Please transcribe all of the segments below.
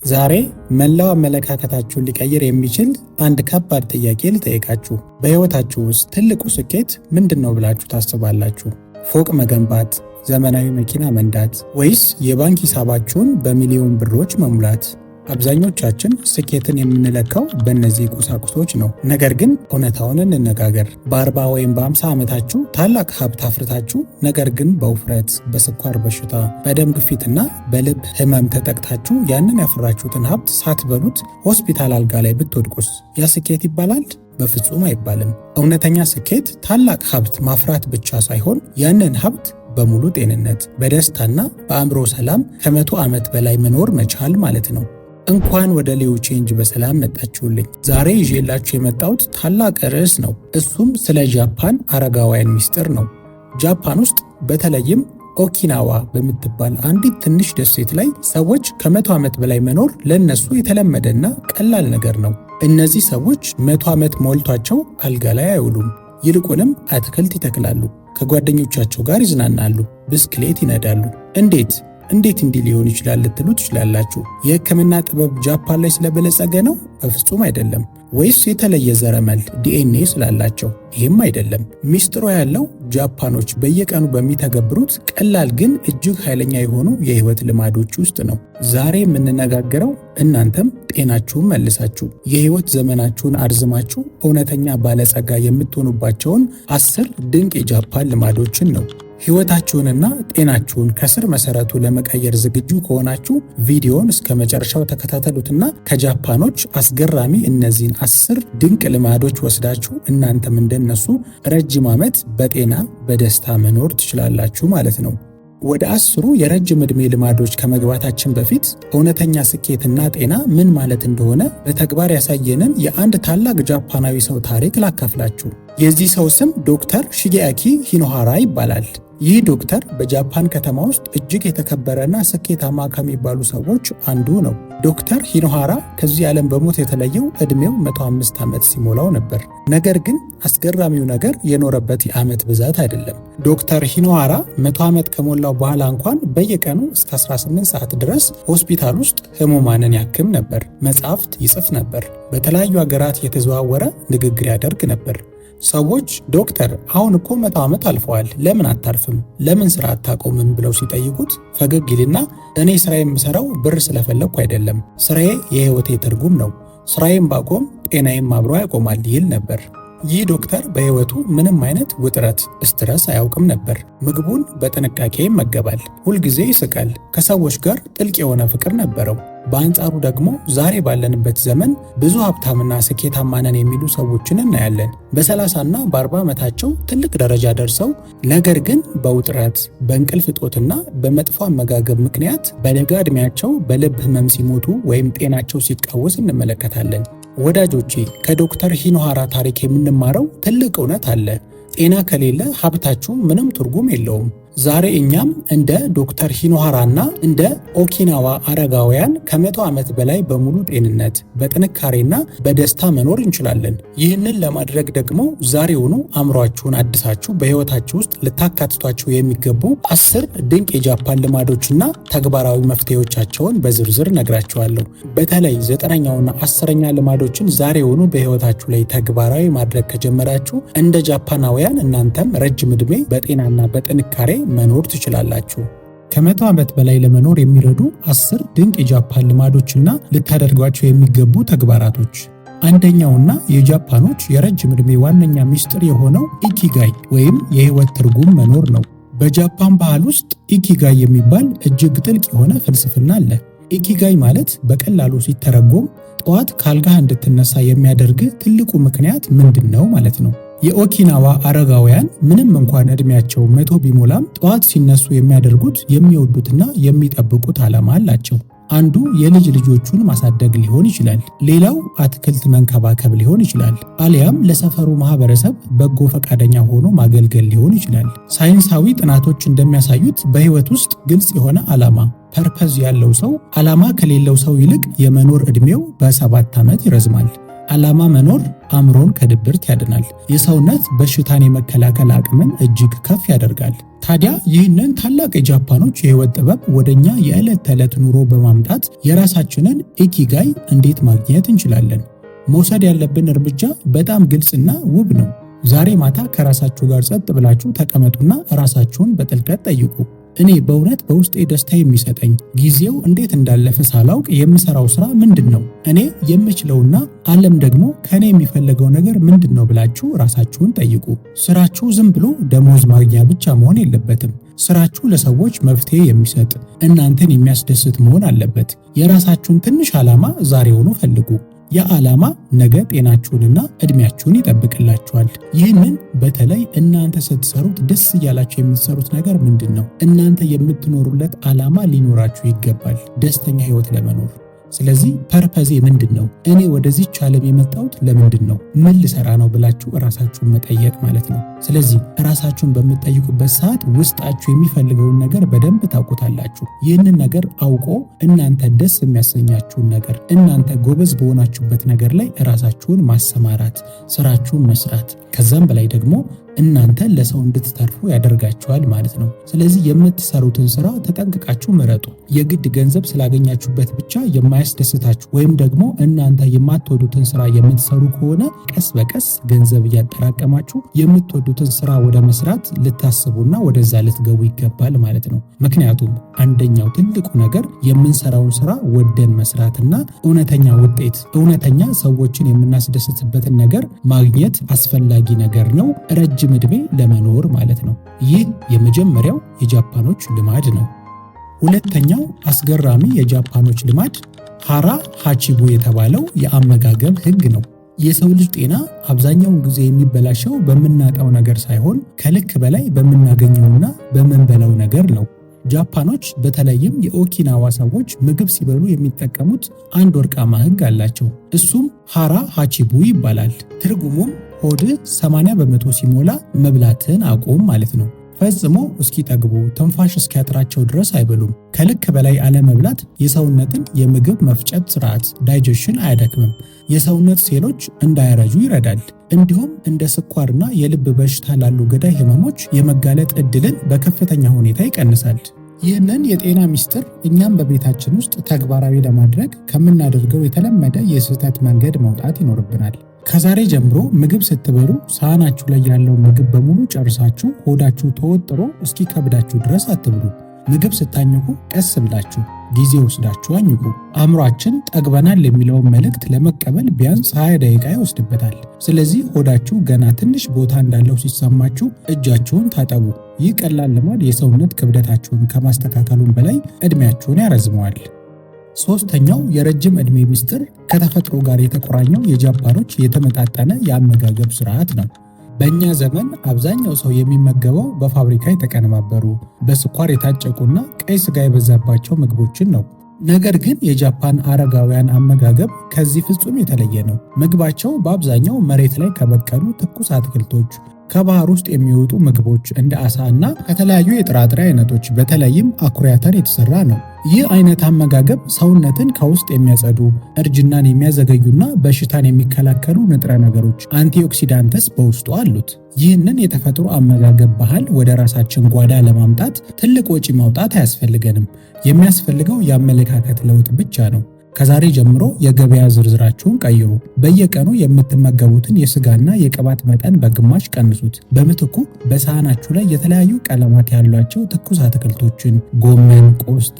ዛሬ መላው አመለካከታችሁን ሊቀይር የሚችል አንድ ከባድ ጥያቄ ልጠይቃችሁ። በሕይወታችሁ ውስጥ ትልቁ ስኬት ምንድን ነው ብላችሁ ታስባላችሁ? ፎቅ መገንባት፣ ዘመናዊ መኪና መንዳት፣ ወይስ የባንክ ሂሳባችሁን በሚሊዮን ብሮች መሙላት? አብዛኞቻችን ስኬትን የምንለካው በእነዚህ ቁሳቁሶች ነው። ነገር ግን እውነታውን እንነጋገር። በ40 ወይም በ50 ዓመታችሁ ታላቅ ሀብት አፍርታችሁ፣ ነገር ግን በውፍረት፣ በስኳር በሽታ፣ በደም ግፊትና በልብ ህመም ተጠቅታችሁ ያንን ያፈራችሁትን ሀብት ሳትበሉት ሆስፒታል አልጋ ላይ ብትወድቁስ ያ ስኬት ይባላል? በፍጹም አይባልም። እውነተኛ ስኬት ታላቅ ሀብት ማፍራት ብቻ ሳይሆን ያንን ሀብት በሙሉ ጤንነት፣ በደስታና በአእምሮ ሰላም ከ100 ዓመት በላይ መኖር መቻል ማለት ነው። እንኳን ወደ ሊዮ ቼንጅ በሰላም መጣችሁልኝ። ዛሬ ይዤላችሁ የመጣሁት ታላቅ ርዕስ ነው። እሱም ስለ ጃፓን አረጋውያን ሚስጥር ነው። ጃፓን ውስጥ በተለይም ኦኪናዋ በምትባል አንዲት ትንሽ ደሴት ላይ ሰዎች ከ100 ዓመት በላይ መኖር ለእነሱ የተለመደና ቀላል ነገር ነው። እነዚህ ሰዎች 100 ዓመት ሞልቷቸው አልጋ ላይ አይውሉም። ይልቁንም አትክልት ይተክላሉ፣ ከጓደኞቻቸው ጋር ይዝናናሉ፣ ብስክሌት ይነዳሉ። እንዴት እንዲህ ሊሆን ይችላል ልትሉ ትችላላችሁ። የሕክምና ጥበብ ጃፓን ላይ ስለበለጸገ ነው? በፍጹም አይደለም። ወይስ የተለየ ዘረመል ዲኤንኤ ስላላቸው? ይህም አይደለም። ሚስጥሩ ያለው ጃፓኖች በየቀኑ በሚተገብሩት ቀላል ግን እጅግ ኃይለኛ የሆኑ የህይወት ልማዶች ውስጥ ነው። ዛሬ የምንነጋገረው እናንተም ጤናችሁን መልሳችሁ የህይወት ዘመናችሁን አርዝማችሁ እውነተኛ ባለጸጋ የምትሆኑባቸውን 10 ድንቅ የጃፓን ልማዶችን ነው። ህይወታችሁንና ጤናችሁን ከስር መሰረቱ ለመቀየር ዝግጁ ከሆናችሁ ቪዲዮን እስከ መጨረሻው ተከታተሉትና ከጃፓኖች አስገራሚ እነዚህን 10 ድንቅ ልማዶች ወስዳችሁ እናንተም እንደነሱ ረጅም ዓመት በጤና በደስታ መኖር ትችላላችሁ ማለት ነው። ወደ 10ሩ የረጅም ዕድሜ ልማዶች ከመግባታችን በፊት እውነተኛ ስኬትና ጤና ምን ማለት እንደሆነ በተግባር ያሳየንን የአንድ ታላቅ ጃፓናዊ ሰው ታሪክ ላካፍላችሁ። የዚህ ሰው ስም ዶክተር ሽጌአኪ ሂኖሃራ ይባላል። ይህ ዶክተር በጃፓን ከተማ ውስጥ እጅግ የተከበረና ስኬታማ ከሚባሉ ሰዎች አንዱ ነው። ዶክተር ሂኖሃራ ከዚህ ዓለም በሞት የተለየው ዕድሜው 105 ዓመት ሲሞላው ነበር። ነገር ግን አስገራሚው ነገር የኖረበት የዓመት ብዛት አይደለም። ዶክተር ሂኖሃራ 100 ዓመት ከሞላው በኋላ እንኳን በየቀኑ እስከ 18 ሰዓት ድረስ ሆስፒታል ውስጥ ህሙማንን ያክም ነበር። መጽሐፍት ይጽፍ ነበር። በተለያዩ ሀገራት የተዘዋወረ ንግግር ያደርግ ነበር። ሰዎች ዶክተር አሁን እኮ 100 ዓመት አልፈዋል፣ ለምን አታርፍም? ለምን ስራ አታቆምም? ብለው ሲጠይቁት ፈገግ ይልና እኔ ስራ የምሰራው ብር ስለፈለግኩ አይደለም፣ ስራዬ የህይወቴ ትርጉም ነው። ስራዬን ባቆም ጤናዬም አብሮ ያቆማል ይል ነበር። ይህ ዶክተር በህይወቱ ምንም አይነት ውጥረት፣ stress አያውቅም ነበር። ምግቡን በጥንቃቄ ይመገባል። ሁልጊዜ ይስቃል። ከሰዎች ጋር ጥልቅ የሆነ ፍቅር ነበረው። በአንጻሩ ደግሞ ዛሬ ባለንበት ዘመን ብዙ ሀብታምና ስኬታማ ነን የሚሉ ሰዎችን እናያለን። በ30ና በ40 ዓመታቸው ትልቅ ደረጃ ደርሰው ነገር ግን በውጥረት፣ በእንቅልፍ እጦትና በመጥፎ አመጋገብ ምክንያት በለጋ ዕድሜያቸው በልብ ህመም ሲሞቱ ወይም ጤናቸው ሲቃወስ እንመለከታለን። ወዳጆቼ፣ ከዶክተር ሂኖሃራ ታሪክ የምንማረው ትልቅ እውነት አለ። ጤና ከሌለ ሀብታችሁ ምንም ትርጉም የለውም። ዛሬ እኛም እንደ ዶክተር ሂኖሃራና እንደ ኦኪናዋ አረጋውያን ከ100 ዓመት በላይ በሙሉ ጤንነት፣ በጥንካሬና በደስታ መኖር እንችላለን። ይህንን ለማድረግ ደግሞ ዛሬውኑ አእምሯችሁን አድሳችሁ በሕይወታችሁ ውስጥ ልታካትቷቸው የሚገቡ 10 ድንቅ የጃፓን ልማዶችና ተግባራዊ መፍትሄዎቻቸውን በዝርዝር ነግራችኋለሁ። በተለይ 9ኛውና 10ኛ ልማዶችን ዛሬውኑ በሕይወታችሁ ላይ ተግባራዊ ማድረግ ከጀመራችሁ እንደ ጃፓናውያን እናንተም ረጅም ዕድሜ በጤናና በጥንካሬ መኖር ትችላላችሁ። ከ100 ዓመት በላይ ለመኖር የሚረዱ 10 ድንቅ የጃፓን ልማዶችና ልታደርጓቸው የሚገቡ ተግባራቶች። አንደኛውና የጃፓኖች የረጅም ዕድሜ ዋነኛ ሚስጥር የሆነው ኢኪጋይ ወይም የህይወት ትርጉም መኖር ነው። በጃፓን ባህል ውስጥ ኢኪጋይ የሚባል እጅግ ጥልቅ የሆነ ፍልስፍና አለ። ኢኪጋይ ማለት በቀላሉ ሲተረጎም ጠዋት ካልጋህ እንድትነሳ የሚያደርግ ትልቁ ምክንያት ምንድን ነው ማለት ነው። የኦኪናዋ አረጋውያን ምንም እንኳን ዕድሜያቸው 100 ቢሞላም ጠዋት ሲነሱ የሚያደርጉት የሚወዱትና የሚጠብቁት ዓላማ አላቸው። አንዱ የልጅ ልጆቹን ማሳደግ ሊሆን ይችላል። ሌላው አትክልት መንከባከብ ሊሆን ይችላል። አሊያም ለሰፈሩ ማህበረሰብ በጎ ፈቃደኛ ሆኖ ማገልገል ሊሆን ይችላል። ሳይንሳዊ ጥናቶች እንደሚያሳዩት በህይወት ውስጥ ግልጽ የሆነ ዓላማ purpose ያለው ሰው ዓላማ ከሌለው ሰው ይልቅ የመኖር ዕድሜው በ7 ዓመት ይረዝማል። ዓላማ መኖር አእምሮን ከድብርት ያድናል። የሰውነት በሽታን የመከላከል አቅምን እጅግ ከፍ ያደርጋል። ታዲያ ይህንን ታላቅ የጃፓኖች የህይወት ጥበብ ወደኛ የዕለት ተዕለት ኑሮ በማምጣት የራሳችንን ኢኪጋይ እንዴት ማግኘት እንችላለን? መውሰድ ያለብን እርምጃ በጣም ግልጽና ውብ ነው። ዛሬ ማታ ከራሳችሁ ጋር ጸጥ ብላችሁ ተቀመጡና ራሳችሁን በጥልቀት ጠይቁ። እኔ በእውነት በውስጤ ደስታ የሚሰጠኝ፣ ጊዜው እንዴት እንዳለፈ ሳላውቅ የምሰራው ስራ ምንድን ነው? እኔ የምችለውና ዓለም ደግሞ ከእኔ የሚፈልገው ነገር ምንድን ነው ብላችሁ ራሳችሁን ጠይቁ። ስራችሁ ዝም ብሎ ደሞዝ ማግኛ ብቻ መሆን የለበትም። ስራችሁ ለሰዎች መፍትሄ የሚሰጥ፣ እናንተን የሚያስደስት መሆን አለበት። የራሳችሁን ትንሽ ዓላማ ዛሬውኑ ፈልጉ። ያ ዓላማ ነገ ጤናችሁንና እድሜያችሁን ይጠብቅላችኋል። ይህንን በተለይ እናንተ ስትሰሩት ደስ እያላችሁ የምትሰሩት ነገር ምንድን ነው? እናንተ የምትኖሩለት ዓላማ ሊኖራችሁ ይገባል፣ ደስተኛ ህይወት ለመኖር። ስለዚህ purpose ኤ ምንድን ነው? እኔ ወደዚች ዓለም የመጣሁት ለምንድን ነው? ምን ልሰራ ነው ብላችሁ እራሳችሁን መጠየቅ ማለት ነው። ስለዚህ እራሳችሁን በምትጠይቁበት ሰዓት ውስጣችሁ የሚፈልገውን ነገር በደንብ ታውቁታላችሁ። ይህንን ነገር አውቆ እናንተ ደስ የሚያሰኛችሁን ነገር፣ እናንተ ጎበዝ በሆናችሁበት ነገር ላይ እራሳችሁን ማሰማራት፣ ስራችሁን መስራት፣ ከዛም በላይ ደግሞ እናንተ ለሰው እንድትተርፉ ያደርጋችኋል ማለት ነው። ስለዚህ የምትሰሩትን ስራ ተጠንቅቃችሁ ምረጡ። የግድ ገንዘብ ስላገኛችሁበት ብቻ የማያስደስታችሁ ወይም ደግሞ እናንተ የማትወዱትን ስራ የምትሰሩ ከሆነ ቀስ በቀስ ገንዘብ እያጠራቀማችሁ የምትወዱትን ስራ ወደ መስራት ልታስቡና ወደዛ ልትገቡ ይገባል ማለት ነው። ምክንያቱም አንደኛው ትልቁ ነገር የምንሰራውን ስራ ወደን መስራትና እውነተኛ ውጤት፣ እውነተኛ ሰዎችን የምናስደስትበትን ነገር ማግኘት አስፈላጊ ነገር ነው፣ ረጅም ዕድሜ ለመኖር ማለት ነው። ይህ የመጀመሪያው የጃፓኖች ልማድ ነው። ሁለተኛው አስገራሚ የጃፓኖች ልማድ ሃራ ሃቺቡ የተባለው የአመጋገብ ህግ ነው። የሰው ልጅ ጤና አብዛኛውን ጊዜ የሚበላሸው በምናጣው ነገር ሳይሆን ከልክ በላይ በምናገኘውና በምንበላው ነገር ነው። ጃፓኖች በተለይም የኦኪናዋ ሰዎች ምግብ ሲበሉ የሚጠቀሙት አንድ ወርቃማ ህግ አላቸው። እሱም ሃራ ሃቺቡ ይባላል። ትርጉሙም ሆድህ 80% ሲሞላ መብላትን አቁም ማለት ነው። ፈጽሞ እስኪጠግቡ፣ ትንፋሽ እስኪያጥራቸው ድረስ አይበሉም። ከልክ በላይ አለመብላት የሰውነትን የምግብ መፍጨት ስርዓት ዳይጀሽን አያደክምም። የሰውነት ሴሎች እንዳያረጁ ይረዳል። እንዲሁም እንደ ስኳርና የልብ በሽታ ላሉ ገዳይ ህመሞች የመጋለጥ እድልን በከፍተኛ ሁኔታ ይቀንሳል። ይህንን የጤና ሚስጥር እኛም በቤታችን ውስጥ ተግባራዊ ለማድረግ ከምናደርገው የተለመደ የስህተት መንገድ መውጣት ይኖርብናል። ከዛሬ ጀምሮ ምግብ ስትበሉ ሳህናችሁ ላይ ያለው ምግብ በሙሉ ጨርሳችሁ ሆዳችሁ ተወጥሮ እስኪከብዳችሁ ድረስ አትብሉ። ምግብ ስታኝኩ ቀስ ብላችሁ ጊዜ ወስዳችሁ አኝኩ። አእምሯችን ጠግበናል የሚለውን መልእክት ለመቀበል ቢያንስ 20 ደቂቃ ይወስድበታል። ስለዚህ ሆዳችሁ ገና ትንሽ ቦታ እንዳለው ሲሰማችሁ እጃችሁን ታጠቡ። ይህ ቀላል ልማድ የሰውነት ክብደታችሁን ከማስተካከሉም በላይ እድሜያችሁን ያረዝመዋል። ሶስተኛው የረጅም ዕድሜ ምስጢር ከተፈጥሮ ጋር የተቆራኘው የጃፓኖች የተመጣጠነ የአመጋገብ ስርዓት ነው። በእኛ ዘመን አብዛኛው ሰው የሚመገበው በፋብሪካ የተቀነባበሩ፣ በስኳር የታጨቁና ቀይ ስጋ የበዛባቸው ምግቦችን ነው። ነገር ግን የጃፓን አረጋውያን አመጋገብ ከዚህ ፍጹም የተለየ ነው። ምግባቸው በአብዛኛው መሬት ላይ ከበቀሉ ትኩስ አትክልቶች፣ ከባህር ውስጥ የሚወጡ ምግቦች እንደ አሳ እና ከተለያዩ የጥራጥሬ አይነቶች በተለይም አኩሪ አተር የተሰራ ነው። ይህ አይነት አመጋገብ ሰውነትን ከውስጥ የሚያጸዱ፣ እርጅናን የሚያዘገዩና በሽታን የሚከላከሉ ንጥረ ነገሮች antioxidants በውስጡ አሉት። ይህንን የተፈጥሮ አመጋገብ ባህል ወደ ራሳችን ጓዳ ለማምጣት ትልቅ ወጪ ማውጣት አያስፈልገንም። የሚያስፈልገው የአመለካከት ለውጥ ብቻ ነው። ከዛሬ ጀምሮ የገበያ ዝርዝራችሁን ቀይሩ። በየቀኑ የምትመገቡትን የስጋና የቅባት መጠን በግማሽ ቀንሱት። በምትኩ በሳህናችሁ ላይ የተለያዩ ቀለማት ያሏቸው ትኩስ አትክልቶችን፣ ጎመን፣ ቆስጣ፣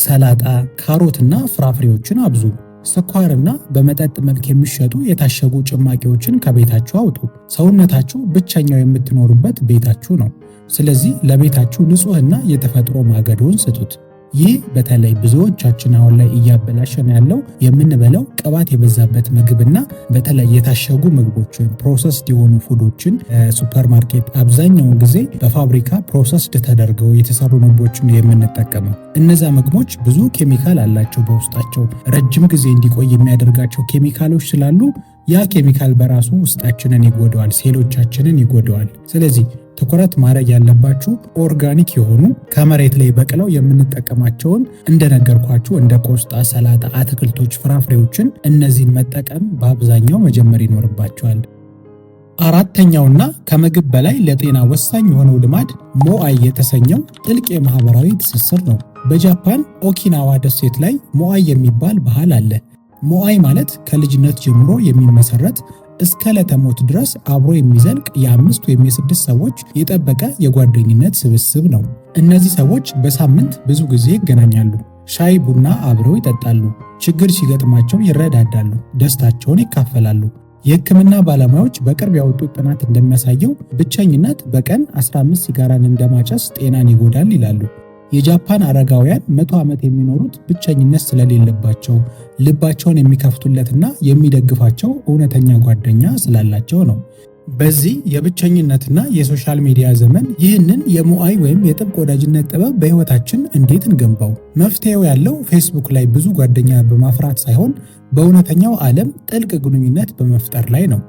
ሰላጣ፣ ካሮትና ፍራፍሬዎችን አብዙ። ስኳርና በመጠጥ መልክ የሚሸጡ የታሸጉ ጭማቂዎችን ከቤታችሁ አውጡ። ሰውነታችሁ ብቸኛው የምትኖሩበት ቤታችሁ ነው። ስለዚህ ለቤታችሁ ንጹህና የተፈጥሮ ማገዶን ስጡት። ይህ በተለይ ብዙዎቻችን አሁን ላይ እያበላሸን ያለው የምንበላው ቅባት የበዛበት ምግብና በተለይ የታሸጉ ምግቦችን፣ processed የሆኑ food ኦችን፣ ሱፐርማርኬት አብዛኛውን ጊዜ በፋብሪካ processed ተደርገው የተሰሩ ምግቦችን የምንጠቀመው። እነዛ ምግቦች ብዙ ኬሚካል አላቸው በውስጣቸው፣ ረጅም ጊዜ እንዲቆይ የሚያደርጋቸው ኬሚካሎች ስላሉ ያ ኬሚካል በራሱ ውስጣችንን ይጎዳዋል፣ ሴሎቻችንን ይጎዳዋል። ስለዚህ ትኩረት ማድረግ ያለባችሁ organic የሆኑ ከመሬት ላይ በቅለው የምንጠቀማቸውን እንደነገርኳችሁ እንደ ቆስጣ፣ ሰላጣ፣ አትክልቶች፣ ፍራፍሬዎችን እነዚህን መጠቀም በአብዛኛው መጀመር ይኖርባችኋል። አራተኛውና ከምግብ በላይ ለጤና ወሳኝ የሆነው ልማድ ሞአይ የተሰኘው ጥልቅ የማህበራዊ ትስስር ነው። በጃፓን ኦኪናዋ ደሴት ላይ ሞአይ የሚባል ባህል አለ። ሞአይ ማለት ከልጅነት ጀምሮ የሚመሰረት እስከ ዕለተ ሞት ድረስ አብሮ የሚዘልቅ የ5 ወይም የ6 ሰዎች የጠበቀ የጓደኝነት ስብስብ ነው። እነዚህ ሰዎች በሳምንት ብዙ ጊዜ ይገናኛሉ። ሻይ ቡና አብረው ይጠጣሉ። ችግር ሲገጥማቸው ይረዳዳሉ፣ ደስታቸውን ይካፈላሉ። የሕክምና ባለሙያዎች በቅርብ ያወጡት ጥናት እንደሚያሳየው ብቸኝነት በቀን 15 ሲጋራን እንደማጨስ ጤናን ይጎዳል ይላሉ። የጃፓን አረጋውያን 100 ዓመት የሚኖሩት ብቸኝነት ስለሌለባቸው ልባቸውን የሚከፍቱለትና የሚደግፋቸው እውነተኛ ጓደኛ ስላላቸው ነው። በዚህ የብቸኝነትና የ social media ዘመን ይህንን የሞአይ ወይም የጥብቅ ወዳጅነት ጥበብ በሕይወታችን እንዴት እንገንባው? መፍትሄው ያለው ፌስቡክ ላይ ብዙ ጓደኛ በማፍራት ሳይሆን በእውነተኛው ዓለም ጥልቅ ግንኙነት በመፍጠር ላይ ነው።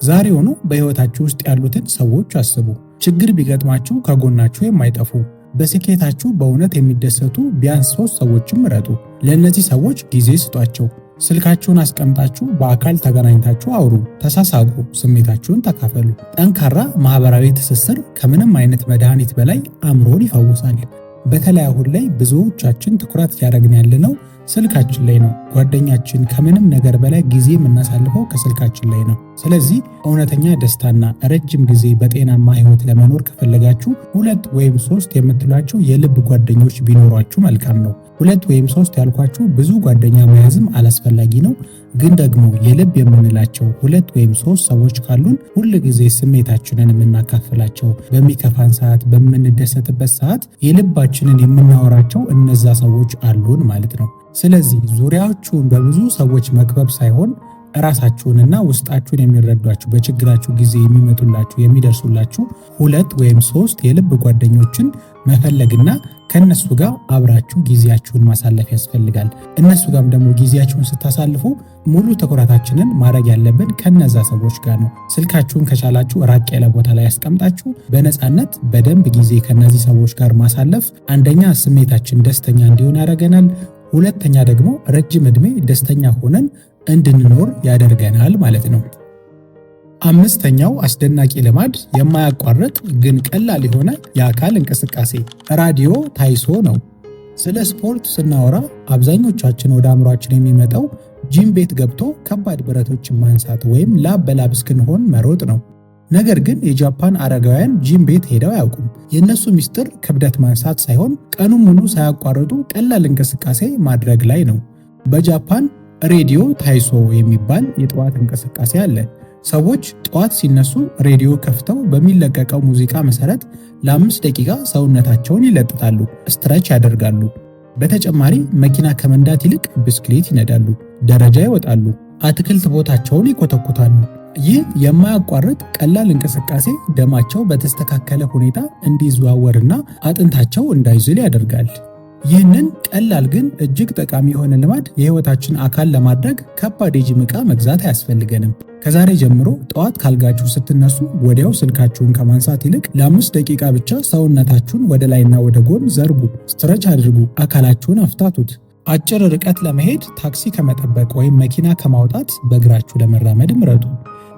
ዛሬውኑ በሕይወታችሁ ውስጥ ያሉትን ሰዎች አስቡ። ችግር ቢገጥማችሁ ከጎናችሁ የማይጠፉ፣ በስኬታችሁ በእውነት የሚደሰቱ ቢያንስ 3 ሰዎችን ምረጡ። ለእነዚህ ሰዎች ጊዜ ስጧቸው። ስልካችሁን አስቀምጣችሁ በአካል ተገናኝታችሁ አውሩ፣ ተሳሳቁ፣ ስሜታችሁን ተካፈሉ። ጠንካራ ማህበራዊ ትስስር ከምንም አይነት መድኃኒት በላይ አእምሮን ይፈውሳል። በተለይ አሁን ላይ ብዙዎቻችን ትኩረት እያደረግን ያለነው ስልካችን ላይ ነው። ጓደኛችን ከምንም ነገር በላይ ጊዜ የምናሳልፈው ከስልካችን ላይ ነው። ስለዚህ እውነተኛ ደስታና ረጅም ጊዜ በጤናማ ህይወት ለመኖር ከፈለጋችሁ 2 ወይም 3 የምትሏቸው የልብ ጓደኞች ቢኖሯችሁ መልካም ነው። 2 ወይም 3 ያልኳችሁ ብዙ ጓደኛ መያዝም አላስፈላጊ ነው። ግን ደግሞ የልብ የምንላቸው 2 ወይም 3 ሰዎች ካሉን ሁል ጊዜ ስሜታችንን የምናካፍላቸው፣ በሚከፋን ሰዓት፣ በምንደሰትበት ሰዓት የልባችንን የምናወራቸው እነዛ ሰዎች አሉን ማለት ነው። ስለዚህ ዙሪያችሁን በብዙ ሰዎች መክበብ ሳይሆን ራሳችሁንና ውስጣችሁን የሚረዷችሁ፣ በችግራችሁ ጊዜ የሚመጡላችሁ፣ የሚደርሱላችሁ 2 ወይም 3 የልብ ጓደኞችን መፈለግና ከነሱ ጋር አብራችሁ ጊዜያችሁን ማሳለፍ ያስፈልጋል። እነሱ ጋርም ደግሞ ጊዜያችሁን ስታሳልፉ ሙሉ ትኩረታችንን ማድረግ ያለብን ከነዛ ሰዎች ጋር ነው። ስልካችሁን ከቻላችሁ ራቅ ያለ ቦታ ላይ ያስቀምጣችሁ በነፃነት በደንብ ጊዜ ከነዚህ ሰዎች ጋር ማሳለፍ አንደኛ ስሜታችን ደስተኛ እንዲሆን ያደርገናል። ሁለተኛ ደግሞ ረጅም ዕድሜ ደስተኛ ሆነን እንድንኖር ያደርገናል ማለት ነው። አምስተኛው አስደናቂ ልማድ የማያቋርጥ ግን ቀላል የሆነ የአካል እንቅስቃሴ ራዲዮ ታይሶ ነው። ስለ ስፖርት ስናወራ አብዛኞቻችን ወደ አእምሯችን የሚመጣው ጂም ቤት ገብቶ ከባድ ብረቶችን ማንሳት ወይም ላብ በላብ እስክንሆን መሮጥ ነው። ነገር ግን የጃፓን አረጋውያን ጂም ቤት ሄደው አያውቁም። የእነሱ ሚስጥር ክብደት ማንሳት ሳይሆን ቀኑን ሙሉ ሳያቋርጡ ቀላል እንቅስቃሴ ማድረግ ላይ ነው። በጃፓን ሬዲዮ ታይሶ የሚባል የጠዋት እንቅስቃሴ አለ። ሰዎች ጠዋት ሲነሱ ሬዲዮ ከፍተው በሚለቀቀው ሙዚቃ መሰረት ለ5 ደቂቃ ሰውነታቸውን ይለጥጣሉ፣ stretch ያደርጋሉ። በተጨማሪ መኪና ከመንዳት ይልቅ ብስክሌት ይነዳሉ፣ ደረጃ ይወጣሉ፣ አትክልት ቦታቸውን ይኮተኩታሉ። ይህ የማያቋርጥ ቀላል እንቅስቃሴ ደማቸው በተስተካከለ ሁኔታ እንዲዘዋወርና አጥንታቸው እንዳይዝል ያደርጋል። ይህንን ቀላል ግን እጅግ ጠቃሚ የሆነ ልማድ የህይወታችን አካል ለማድረግ ከባድ የጂም ዕቃ መግዛት አያስፈልገንም። ከዛሬ ጀምሮ ጠዋት ካልጋችሁ ስትነሱ ወዲያው ስልካችሁን ከማንሳት ይልቅ ለ5 ደቂቃ ብቻ ሰውነታችሁን ወደ ላይና ወደ ጎን ዘርጉ፣ stretch አድርጉ፣ አካላችሁን አፍታቱት። አጭር ርቀት ለመሄድ ታክሲ ከመጠበቅ ወይም መኪና ከማውጣት በእግራችሁ ለመራመድ ምረጡ።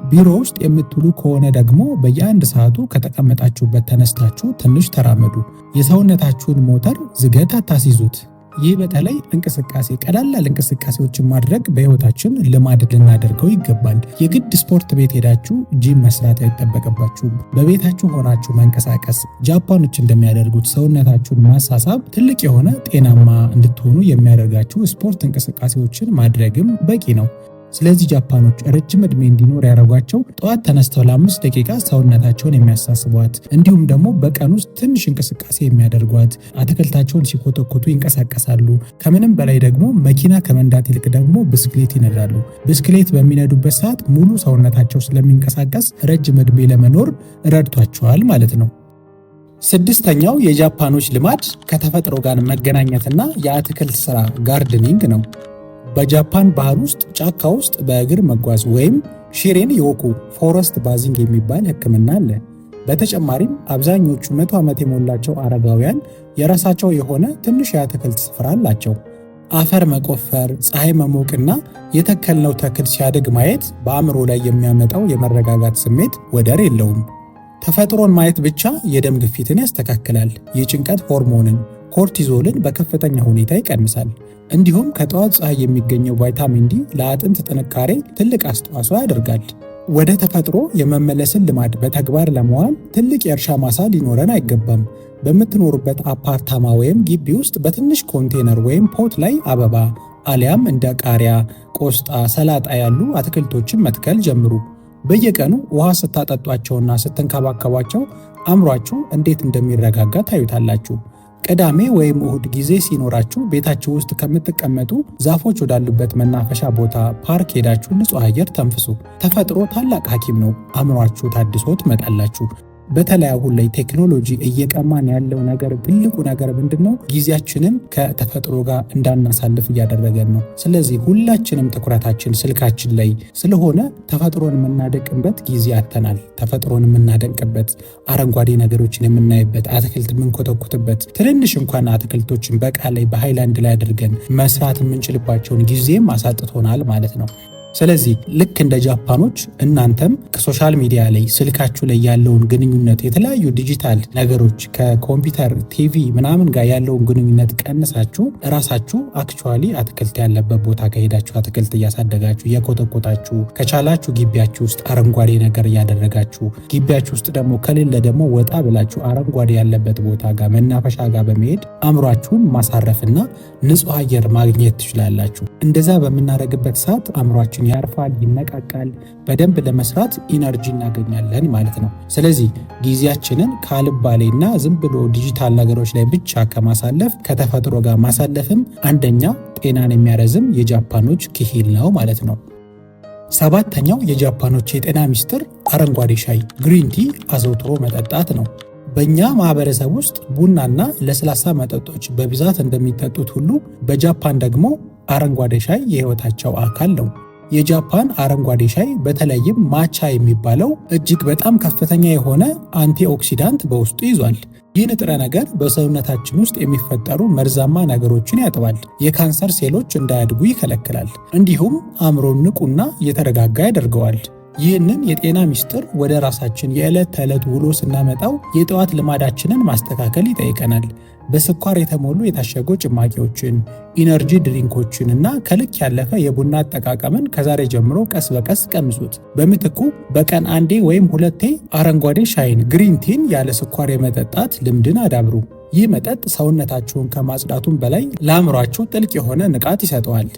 ቢሮ ውስጥ የምትውሉ ከሆነ ደግሞ በየአንድ ሰዓቱ ከተቀመጣችሁበት ተነስታችሁ ትንሽ ተራመዱ። የሰውነታችሁን ሞተር ዝገት አታስይዙት። ይህ በተለይ እንቅስቃሴ ቀላል እንቅስቃሴዎችን ማድረግ በህይወታችን ልማድ ልናደርገው ይገባል። የግድ ስፖርት ቤት ሄዳችሁ ጂም መስራት አይጠበቅባችሁም። በቤታችሁ ሆናችሁ መንቀሳቀስ፣ ጃፓኖች እንደሚያደርጉት ሰውነታችሁን ማሳሳብ ትልቅ የሆነ ጤናማ እንድትሆኑ የሚያደርጋችሁ ስፖርት እንቅስቃሴዎችን ማድረግም በቂ ነው። ስለዚህ ጃፓኖች ረጅም ዕድሜ እንዲኖር ያደረጓቸው ጠዋት ተነስተው ለ5 ደቂቃ ሰውነታቸውን የሚያሳስቧት እንዲሁም ደግሞ በቀን ውስጥ ትንሽ እንቅስቃሴ የሚያደርጓት፣ አትክልታቸውን ሲኮተኮቱ ይንቀሳቀሳሉ። ከምንም በላይ ደግሞ መኪና ከመንዳት ይልቅ ደግሞ ብስክሌት ይነዳሉ። ብስክሌት በሚነዱበት ሰዓት ሙሉ ሰውነታቸው ስለሚንቀሳቀስ ረጅም ዕድሜ ለመኖር ረድቷቸዋል ማለት ነው። ስድስተኛው የጃፓኖች ልማድ ከተፈጥሮ ጋር መገናኘትና የአትክልት ስራ gardening ነው። በጃፓን ባህል ውስጥ ጫካ ውስጥ በእግር መጓዝ ወይም ሺሬን ዮኩ forest bathing የሚባል ሕክምና አለ። በተጨማሪም አብዛኞቹ 100 ዓመት የሞላቸው አረጋውያን የራሳቸው የሆነ ትንሽ የአትክልት ስፍራ አላቸው። አፈር መቆፈር፣ ፀሐይ መሞቅና የተከልነው ተክል ሲያድግ ማየት በአእምሮ ላይ የሚያመጣው የመረጋጋት ስሜት ወደር የለውም። ተፈጥሮን ማየት ብቻ የደም ግፊትን ያስተካክላል። የጭንቀት ሆርሞንን cortisol ን በከፍተኛ ሁኔታ ይቀንሳል። እንዲሁም ከጠዋት ፀሐይ የሚገኘው ቫይታሚን ዲ ለአጥንት ጥንካሬ ትልቅ አስተዋጽኦ ያደርጋል። ወደ ተፈጥሮ የመመለስን ልማድ በተግባር ለመዋል ትልቅ የእርሻ ማሳ ሊኖረን አይገባም። በምትኖሩበት አፓርታማ ወይም ግቢ ውስጥ በትንሽ ኮንቴነር ወይም pot ላይ አበባ አሊያም እንደ ቃሪያ፣ ቆስጣ፣ ሰላጣ ያሉ አትክልቶችን መትከል ጀምሩ። በየቀኑ ውሃ ስታጠጧቸውና ስትንከባከቧቸው አእምሯችሁ እንዴት እንደሚረጋጋ ታዩታላችሁ። ቅዳሜ ወይም እሁድ ጊዜ ሲኖራችሁ ቤታችሁ ውስጥ ከምትቀመጡ ዛፎች ወዳሉበት መናፈሻ ቦታ፣ ፓርክ ሄዳችሁ ንጹህ አየር ተንፍሱ። ተፈጥሮ ታላቅ ሐኪም ነው። አእምሯችሁ ታድሶ ትመጣላችሁ። በተለይ አሁን ላይ ቴክኖሎጂ እየቀማን ያለው ነገር ትልቁ ነገር ምንድን ነው? ጊዜያችንን ከተፈጥሮ ጋር እንዳናሳልፍ እያደረገን ነው። ስለዚህ ሁላችንም ትኩረታችን ስልካችን ላይ ስለሆነ ተፈጥሮን የምናደንቅበት ጊዜ አጥተናል። ተፈጥሮን የምናደንቅበት፣ አረንጓዴ ነገሮችን የምናይበት፣ አትክልት የምንኮተኩትበት፣ ትንንሽ እንኳን አትክልቶችን በቃ ላይ በሃይላንድ ላይ አድርገን መስራት የምንችልባቸውን ጊዜም አሳጥቶናል ማለት ነው። ስለዚህ ልክ እንደ ጃፓኖች እናንተም ከ social media ላይ፣ ስልካችሁ ላይ ያለውን ግንኙነት፣ የተለያዩ ዲጂታል ነገሮች ከኮምፒውተር፣ ቲቪ ምናምን ጋር ያለውን ግንኙነት ቀንሳችሁ እራሳችሁ actually አትክልት ያለበት ቦታ ከሄዳችሁ አትክልት እያሳደጋችሁ፣ እየኮተኮታችሁ፣ ከቻላችሁ ግቢያችሁ ውስጥ አረንጓዴ ነገር እያደረጋችሁ፣ ግቢያችሁ ውስጥ ደግሞ ከሌለ ደግሞ ወጣ ብላችሁ አረንጓዴ ያለበት ቦታ ጋር፣ መናፈሻ ጋር በመሄድ አእምሯችሁን ማሳረፍና ንጹህ አየር ማግኘት ትችላላችሁ። እንደዛ በምናደርግበት ሰዓት አእምሯችን ያርፋል፣ ይነቃቃል፣ በደንብ ለመስራት energy እናገኛለን ማለት ነው። ስለዚህ ጊዜያችንን ካልባሌና ዝም ብሎ ዲጂታል ነገሮች ላይ ብቻ ከማሳለፍ ከተፈጥሮ ጋር ማሳለፍም አንደኛ ጤናን የሚያረዝም የጃፓኖች ክሂል ነው ማለት ነው። ሰባተኛው የጃፓኖች የጤና ሚስጥር አረንጓዴ ሻይ green tea አዘውትሮ መጠጣት ነው። በእኛ ማህበረሰብ ውስጥ ቡናና ለስላሳ መጠጦች በብዛት እንደሚጠጡት ሁሉ በጃፓን ደግሞ አረንጓዴ ሻይ የህይወታቸው አካል ነው። የጃፓን አረንጓዴ ሻይ በተለይም ማቻ የሚባለው እጅግ በጣም ከፍተኛ የሆነ antioxidant በውስጡ ይዟል። ይህ ንጥረ ነገር በሰውነታችን ውስጥ የሚፈጠሩ መርዛማ ነገሮችን ያጥባል፣ የካንሰር ሴሎች እንዳያድጉ ይከለክላል፣ እንዲሁም አእምሮን ንቁና የተረጋጋ ያደርገዋል። ይህንን የጤና ሚስጥር ወደ ራሳችን የዕለት ተዕለት ውሎ ስናመጣው የጠዋት ልማዳችንን ማስተካከል ይጠይቀናል። በስኳር የተሞሉ የታሸጉ ጭማቂዎችን፣ energy drink ኦችን እና ከልክ ያለፈ የቡና አጠቃቀምን ከዛሬ ጀምሮ ቀስ በቀስ ቀንሱት። በምትኩ በቀን አንዴ ወይም ሁለቴ አረንጓዴ ሻይን green tea ን ያለ ስኳር የመጠጣት ልምድን አዳብሩ። ይህ መጠጥ ሰውነታችሁን ከማጽዳቱም በላይ ለአእምሯችሁ ጥልቅ የሆነ ንቃት ይሰጠዋል።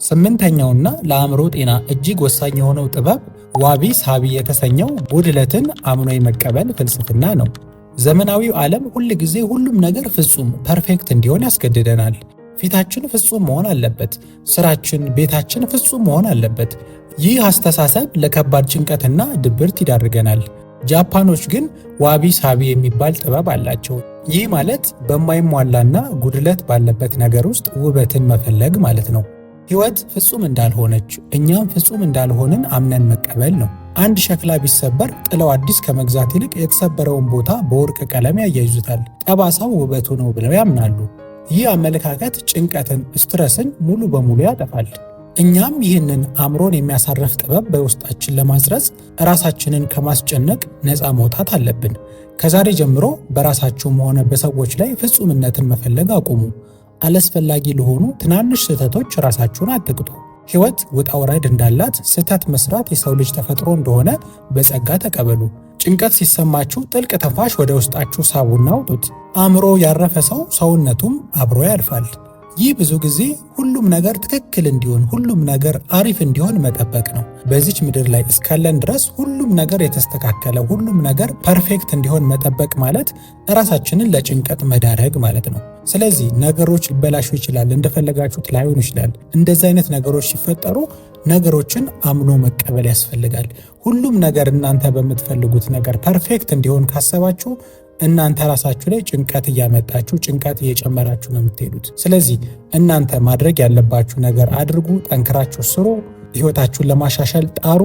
ስምንተኛውና ለአእምሮ ጤና እጅግ ወሳኝ የሆነው ጥበብ ዋቢ ሳቢ የተሰኘው ጉድለትን አምኖ የመቀበል ፍልስፍና ነው። ዘመናዊው ዓለም ሁል ጊዜ ሁሉም ነገር ፍጹም perfect እንዲሆን ያስገድደናል። ፊታችን ፍጹም መሆን አለበት። ስራችን፣ ቤታችን ፍጹም መሆን አለበት። ይህ አስተሳሰብ ለከባድ ጭንቀትና ድብርት ይዳርገናል። ጃፓኖች ግን ዋቢ ሳቢ የሚባል ጥበብ አላቸው። ይህ ማለት በማይሟላና ጉድለት ባለበት ነገር ውስጥ ውበትን መፈለግ ማለት ነው። ሕይወት ፍጹም እንዳልሆነች፣ እኛም ፍጹም እንዳልሆንን አምነን መቀበል ነው። አንድ ሸክላ ቢሰበር ጥለው አዲስ ከመግዛት ይልቅ የተሰበረውን ቦታ በወርቅ ቀለም ያያይዙታል። ጠባሳው ውበቱ ነው ብለው ያምናሉ። ይህ አመለካከት ጭንቀትን፣ stress ን ሙሉ በሙሉ ያጠፋል። እኛም ይህንን አእምሮን የሚያሳርፍ ጥበብ በውስጣችን ለማስረጽ ራሳችንን ከማስጨነቅ ነፃ መውጣት አለብን። ከዛሬ ጀምሮ በራሳችሁም ሆነ በሰዎች ላይ ፍጹምነትን መፈለግ አቁሙ። አላስፈላጊ ለሆኑ ትናንሽ ስህተቶች ራሳችሁን አትቅጡ። ሕይወት ውጣ ውረድ እንዳላት፣ ስህተት መስራት የሰው ልጅ ተፈጥሮ እንደሆነ በጸጋ ተቀበሉ። ጭንቀት ሲሰማችሁ ጥልቅ ትንፋሽ ወደ ውስጣችሁ ሳቡና አውጡት። አእምሮ ያረፈ ሰው ሰውነቱም አብሮ ያርፋል። ይህ ብዙ ጊዜ ሁሉም ነገር ትክክል እንዲሆን፣ ሁሉም ነገር አሪፍ እንዲሆን መጠበቅ ነው። በዚች ምድር ላይ እስካለን ድረስ ሁሉም ነገር የተስተካከለ፣ ሁሉም ነገር perfect እንዲሆን መጠበቅ ማለት ራሳችንን ለጭንቀት መዳረግ ማለት ነው። ስለዚህ ነገሮች ሊበላሹ ይችላል፣ እንደፈለጋችሁት ላይሆን ይችላል። እንደዚህ አይነት ነገሮች ሲፈጠሩ ነገሮችን አምኖ መቀበል ያስፈልጋል። ሁሉም ነገር እናንተ በምትፈልጉት ነገር perfect እንዲሆን ካሰባችሁ እናንተ ራሳችሁ ላይ ጭንቀት እያመጣችሁ፣ ጭንቀት እየጨመራችሁ ነው የምትሄዱት። ስለዚህ እናንተ ማድረግ ያለባችሁ ነገር አድርጉ፣ ጠንክራችሁ ስሩ፣ ህይወታችሁን ለማሻሻል ጣሩ።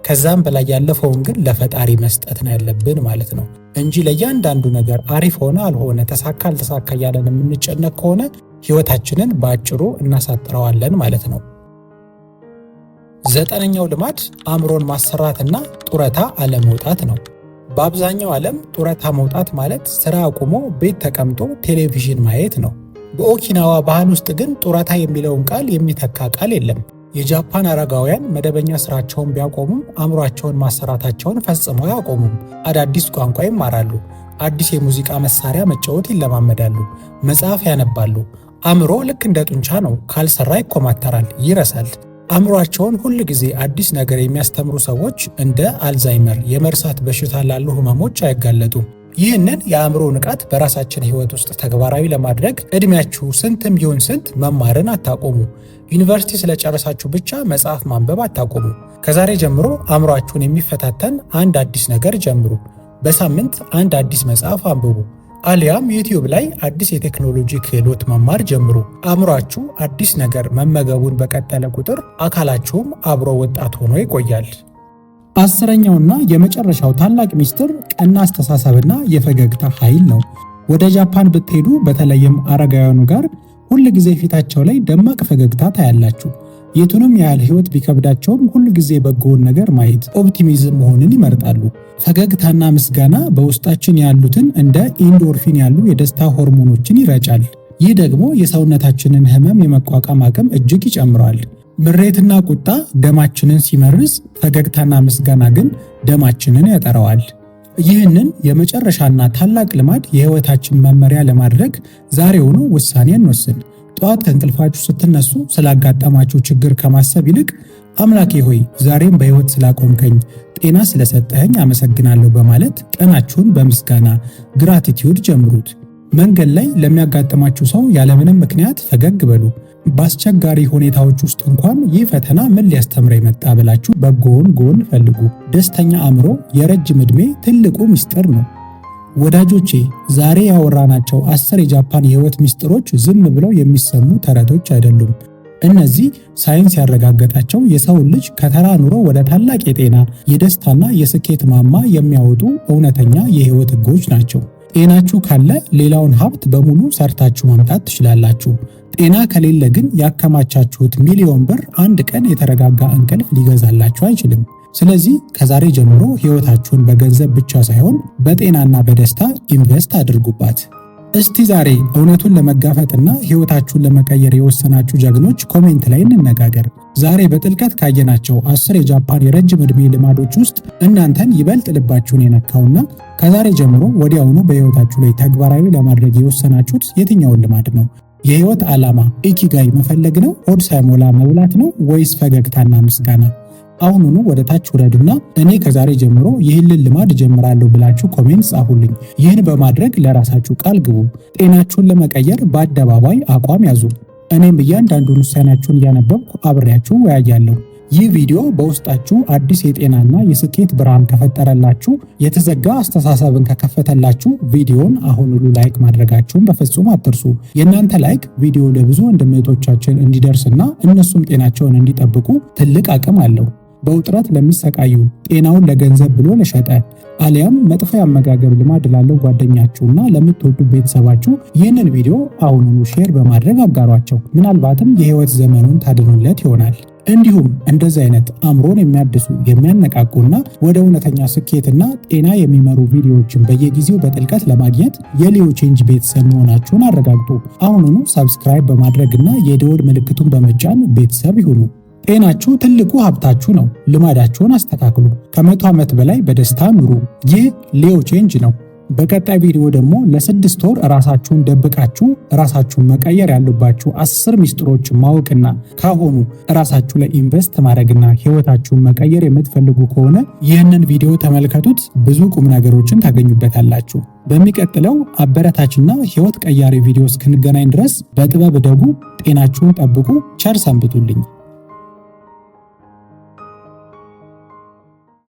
ከዛም በላይ ያለፈውን ግን ለፈጣሪ መስጠት ነው ያለብን ማለት ነው እንጂ ለእያንዳንዱ ነገር አሪፍ ሆነ አልሆነ፣ ተሳካ አልተሳካ እያለን የምንጨነቅ ከሆነ ህይወታችንን በአጭሩ እናሳጥረዋለን ማለት ነው። ዘጠነኛው ልማድ አእምሮን ማሰራትና ጡረታ አለመውጣት ነው። በአብዛኛው ዓለም ጡረታ መውጣት ማለት ስራ አቁሞ ቤት ተቀምጦ ቴሌቪዥን ማየት ነው። በኦኪናዋ ባህል ውስጥ ግን ጡረታ የሚለውን ቃል የሚተካ ቃል የለም። የጃፓን አረጋውያን መደበኛ ስራቸውን ቢያቆሙም አእምሯቸውን ማሰራታቸውን ፈጽመው አያቆሙም። አዳዲስ ቋንቋ ይማራሉ፣ አዲስ የሙዚቃ መሳሪያ መጫወት ይለማመዳሉ፣ መጽሐፍ ያነባሉ። አእምሮ ልክ እንደ ጡንቻ ነው፣ ካልሰራ ይኮማተራል፣ ይረሳል። አእምሯቸውን ሁል ጊዜ አዲስ ነገር የሚያስተምሩ ሰዎች እንደ አልዛይመር የመርሳት በሽታ ላሉ ህመሞች አይጋለጡም። ይህንን የአእምሮ ንቃት በራሳችን ህይወት ውስጥ ተግባራዊ ለማድረግ ዕድሜያችሁ ስንትም ቢሆን ስንት መማርን አታቆሙ። ዩኒቨርሲቲ ስለጨረሳችሁ ብቻ መጽሐፍ ማንበብ አታቆሙ። ከዛሬ ጀምሮ አእምሯችሁን የሚፈታተን አንድ አዲስ ነገር ጀምሩ። በሳምንት አንድ አዲስ መጽሐፍ አንብቡ። አሊያም ዩቲዩብ ላይ አዲስ የቴክኖሎጂ ክህሎት መማር ጀምሩ። አእምሯችሁ አዲስ ነገር መመገቡን በቀጠለ ቁጥር አካላችሁም አብሮ ወጣት ሆኖ ይቆያል። አስረኛውና የመጨረሻው ታላቅ ሚስጥር ቀና አስተሳሰብና የፈገግታ ኃይል ነው። ወደ ጃፓን ብትሄዱ በተለይም አረጋውያኑ ጋር ሁል ጊዜ ፊታቸው ላይ ደማቅ ፈገግታ ታያላችሁ። የቱንም ያህል ህይወት ቢከብዳቸውም ሁል ጊዜ በጎውን ነገር ማየት optimism መሆንን ይመርጣሉ። ፈገግታና ምስጋና በውስጣችን ያሉትን እንደ endorphin ያሉ የደስታ ሆርሞኖችን ይረጫል። ይህ ደግሞ የሰውነታችንን ህመም የመቋቋም አቅም እጅግ ይጨምረዋል። ምሬትና ቁጣ ደማችንን ሲመርዝ፣ ፈገግታና ምስጋና ግን ደማችንን ያጠራዋል። ይህንን የመጨረሻና ታላቅ ልማድ የህይወታችን መመሪያ ለማድረግ ዛሬውኑ ውሳኔ እንወስን። ጠዋት ከእንቅልፋችሁ ስትነሱ ስላጋጠማችሁ ችግር ከማሰብ ይልቅ አምላኬ ሆይ ዛሬም በህይወት ስላቆምከኝ፣ ጤና ስለሰጠኸኝ አመሰግናለሁ በማለት ቀናችሁን በምስጋና gratitude ጀምሩት። መንገድ ላይ ለሚያጋጥማችሁ ሰው ያለምንም ምክንያት ፈገግ በሉ። በአስቸጋሪ ሁኔታዎች ውስጥ እንኳን ይህ ፈተና ምን ሊያስተምረኝ መጣ ብላችሁ በጎውን ጎን ፈልጉ። ደስተኛ አእምሮ የረጅም ዕድሜ ትልቁ ምስጢር ነው። ወዳጆቼ፣ ዛሬ ያወራናቸው 10 የጃፓን የህይወት ምስጢሮች ዝም ብለው የሚሰሙ ተረቶች አይደሉም። እነዚህ ሳይንስ ያረጋገጣቸው የሰውን ልጅ ከተራ ኑሮ ወደ ታላቅ የጤና፣ የደስታና የስኬት ማማ የሚያወጡ እውነተኛ የህይወት ህጎች ናቸው። ጤናችሁ ካለ ሌላውን ሀብት በሙሉ ሰርታችሁ ማምጣት ትችላላችሁ። ጤና ከሌለ ግን ያከማቻችሁት ሚሊዮን ብር አንድ ቀን የተረጋጋ እንቅልፍ ሊገዛላችሁ አይችልም። ስለዚህ ከዛሬ ጀምሮ ህይወታችሁን በገንዘብ ብቻ ሳይሆን በጤናና በደስታ invest አድርጉባት። እስቲ ዛሬ እውነቱን ለመጋፈጥና ህይወታችሁን ለመቀየር የወሰናችሁ ጀግኖች comment ላይ እንነጋገር። ዛሬ በጥልቀት ካየናቸው 10 የጃፓን የረጅም ዕድሜ ልማዶች ውስጥ እናንተን ይበልጥ ልባችሁን የነካውና ከዛሬ ጀምሮ ወዲያውኑ በህይወታችሁ ላይ ተግባራዊ ለማድረግ የወሰናችሁት የትኛውን ልማድ ነው? የህይወት ዓላማ ኢኪጋይ መፈለግ ነው? ሆድ ሳይሞላ መብላት ነው? ወይስ ፈገግታና ምስጋና? አሁኑኑ ወደ ታች ውረዱና እኔ ከዛሬ ጀምሮ ይህንን ልማድ እጀምራለሁ ብላችሁ comment ጻፉልኝ። ይህን በማድረግ ለራሳችሁ ቃል ግቡ። ጤናችሁን ለመቀየር በአደባባይ አቋም ያዙ። እኔም እያንዳንዱን ውሳኔያችሁን እያነበብኩ አብሬያችሁ ወያያለሁ። ይህ ቪዲዮ በውስጣችሁ አዲስ የጤናና የስኬት ብርሃን ከፈጠረላችሁ፣ የተዘጋ አስተሳሰብን ከከፈተላችሁ ቪዲዮን አሁኑኑ like ማድረጋችሁን በፍጹም አትርሱ። የእናንተ like ቪዲዮ ለብዙ ወንድም እህቶቻችን እንዲደርስና እነሱም ጤናቸውን እንዲጠብቁ ትልቅ አቅም አለው። በውጥረት ለሚሰቃዩ፣ ጤናውን ለገንዘብ ብሎ ለሸጠ፣ አሊያም መጥፎ የአመጋገብ ልማድ ላለው ጓደኛችሁና ለምትወዱ ቤተሰባችሁ ይህንን ቪዲዮ አሁኑኑ share በማድረግ አጋሯቸው። ምናልባትም የህይወት ዘመኑን ታድኑለት ይሆናል። እንዲሁም እንደዚህ አይነት አእምሮን የሚያድሱ፣ የሚያነቃቁና ወደ እውነተኛ ስኬትና ጤና የሚመሩ ቪዲዮዎችን በየጊዜው በጥልቀት ለማግኘት የሊዮ ቼንጅ ቤተሰብ መሆናችሁን አረጋግጡ። አሁኑኑ subscribe በማድረግና የደወል ምልክቱን በመጫን ቤተሰብ ይሁኑ። ጤናችሁ ትልቁ ሀብታችሁ ነው። ልማዳችሁን አስተካክሉ። ከ100 ዓመት በላይ በደስታ ኑሩ። ይህ ሊዮ ቼንጅ ነው። በቀጣይ ቪዲዮ ደግሞ ለ6 ወር ራሳችሁን ደብቃችሁ ራሳችሁን መቀየር ያሉባችሁ 10 ሚስጥሮች ማወቅና ካሁኑ ራሳችሁ ላይ invest ማድረግና ህይወታችሁን መቀየር የምትፈልጉ ከሆነ ይህንን ቪዲዮ ተመልከቱት። ብዙ ቁም ነገሮችን ታገኙበታላችሁ። በሚቀጥለው አበረታችና ህይወት ቀያሪ ቪዲዮ እስክንገናኝ ድረስ በጥበብ እደጉ፣ ጤናችሁን ጠብቁ። ቸር ሰንብቱልኝ።